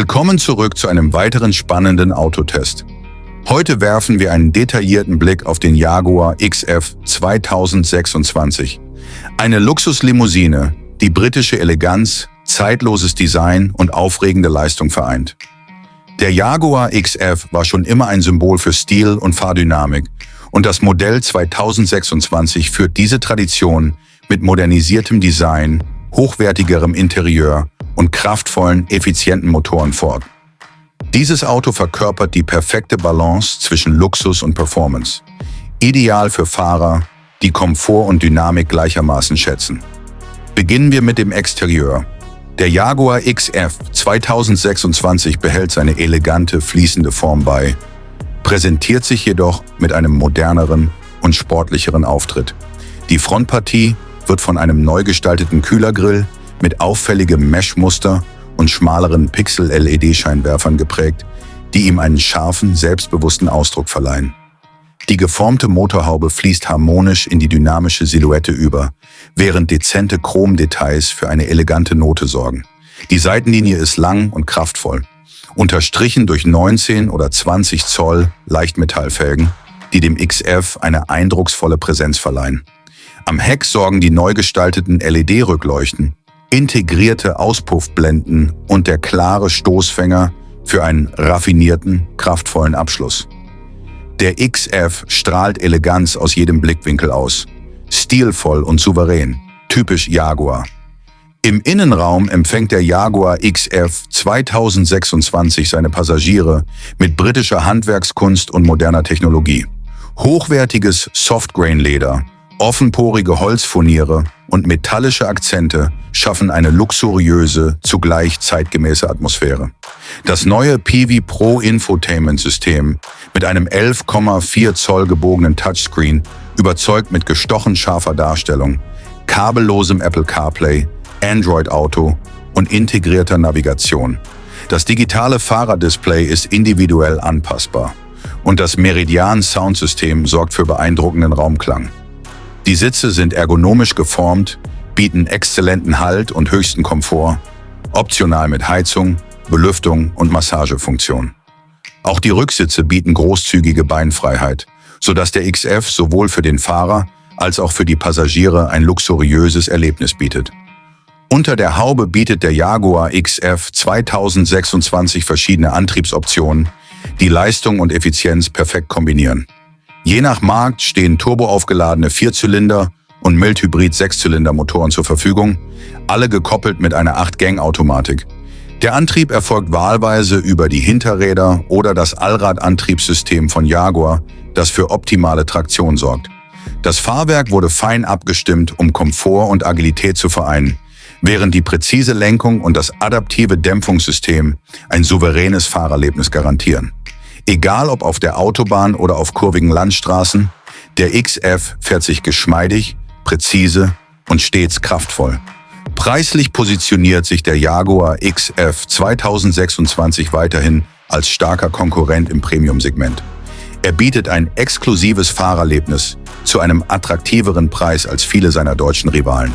Willkommen zurück zu einem weiteren spannenden Autotest. Heute werfen wir einen detaillierten Blick auf den Jaguar XF 2026. Eine Luxuslimousine, die britische Eleganz, zeitloses Design und aufregende Leistung vereint. Der Jaguar XF war schon immer ein Symbol für Stil und Fahrdynamik und das Modell 2026 führt diese Tradition mit modernisiertem Design, hochwertigerem Interieur und kraftvollen, effizienten Motoren fort. Dieses Auto verkörpert die perfekte Balance zwischen Luxus und Performance. Ideal für Fahrer, die Komfort und Dynamik gleichermaßen schätzen. Beginnen wir mit dem Exterieur. Der Jaguar XF 2026 behält seine elegante, fließende Form bei, präsentiert sich jedoch mit einem moderneren und sportlicheren Auftritt. Die Frontpartie wird von einem neu gestalteten Kühlergrill mit auffälligem Mesh-Muster und schmaleren Pixel-LED-Scheinwerfern geprägt, die ihm einen scharfen, selbstbewussten Ausdruck verleihen. Die geformte Motorhaube fließt harmonisch in die dynamische Silhouette über, während dezente Chromdetails für eine elegante Note sorgen. Die Seitenlinie ist lang und kraftvoll, unterstrichen durch 19 oder 20 Zoll Leichtmetallfelgen, die dem XF eine eindrucksvolle Präsenz verleihen. Am Heck sorgen die neu gestalteten LED-Rückleuchten, integrierte Auspuffblenden und der klare Stoßfänger für einen raffinierten, kraftvollen Abschluss. Der XF strahlt Eleganz aus jedem Blickwinkel aus, stilvoll und souverän, typisch Jaguar. Im Innenraum empfängt der Jaguar XF 2026 seine Passagiere mit britischer Handwerkskunst und moderner Technologie. Hochwertiges Softgrain-Leder, offenporige Holzfurniere und metallische Akzente schaffen eine luxuriöse, zugleich zeitgemäße Atmosphäre. Das neue PV Pro Infotainment-System mit einem 11,4 Zoll gebogenen Touchscreen überzeugt mit gestochen scharfer Darstellung, kabellosem Apple CarPlay, Android Auto und integrierter Navigation. Das digitale Fahrerdisplay ist individuell anpassbar und das Meridian Soundsystem sorgt für beeindruckenden Raumklang. Die Sitze sind ergonomisch geformt, bieten exzellenten Halt und höchsten Komfort, optional mit Heizung, Belüftung und Massagefunktion. Auch die Rücksitze bieten großzügige Beinfreiheit, sodass der XF sowohl für den Fahrer als auch für die Passagiere ein luxuriöses Erlebnis bietet. Unter der Haube bietet der Jaguar XF 2026 verschiedene Antriebsoptionen, die Leistung und Effizienz perfekt kombinieren. Je nach Markt stehen turboaufgeladene 4-Zylinder- und Mild-Hybrid-6-Zylinder-Motoren zur Verfügung, alle gekoppelt mit einer 8-Gang-Automatik. Der Antrieb erfolgt wahlweise über die Hinterräder oder das Allradantriebssystem von Jaguar, das für optimale Traktion sorgt. Das Fahrwerk wurde fein abgestimmt, um Komfort und Agilität zu vereinen, während die präzise Lenkung und das adaptive Dämpfungssystem ein souveränes Fahrerlebnis garantieren. Egal ob auf der Autobahn oder auf kurvigen Landstraßen, der XF fährt sich geschmeidig, präzise und stets kraftvoll. Preislich positioniert sich der Jaguar XF 2026 weiterhin als starker Konkurrent im Premium-Segment. Er bietet ein exklusives Fahrerlebnis zu einem attraktiveren Preis als viele seiner deutschen Rivalen.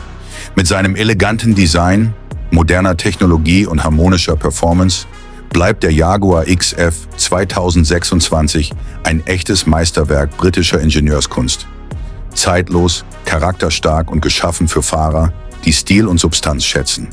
Mit seinem eleganten Design, moderner Technologie und harmonischer Performance bleibt der Jaguar XF 2026 ein echtes Meisterwerk britischer Ingenieurskunst. Zeitlos, charakterstark und geschaffen für Fahrer, die Stil und Substanz schätzen.